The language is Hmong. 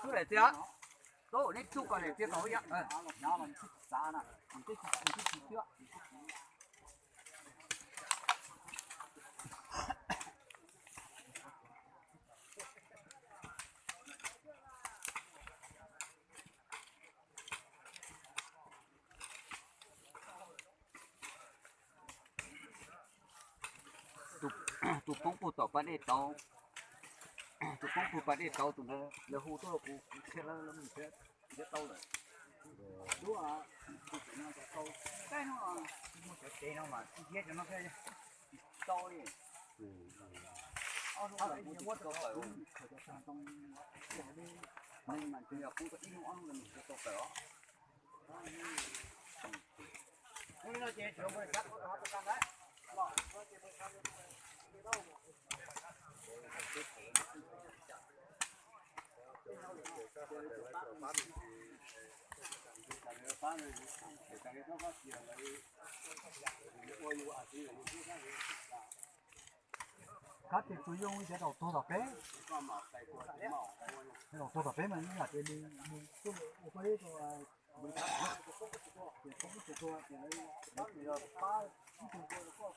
Tub daim txiag, tub, neb tub kom daim txiag tau ib yam. Tus poob puag tom pas dej tauv, tus poob puag pas dej tauv tus ntawd lawv hu tuaj rau kuv, kuv qhia lawv, lawv mus thiab, thiab tau lawm. Muaj cov tsev no mas tsis hiab cov no thiab, tsis tau li. Ob hnub lawm kuv tsis tau tawm, neeg mas ntshe yog poob tau ib hnub ob hnub lawm nws tsis tau tawm os. Kab tes tsuas yoo cov daus tuag tom peb, cov daus tuag tom peb mas ib yam tias nws tuaj ua peb rau, ces poob tsis tuag ces lawv tias yog pab ib tug tuag rau koj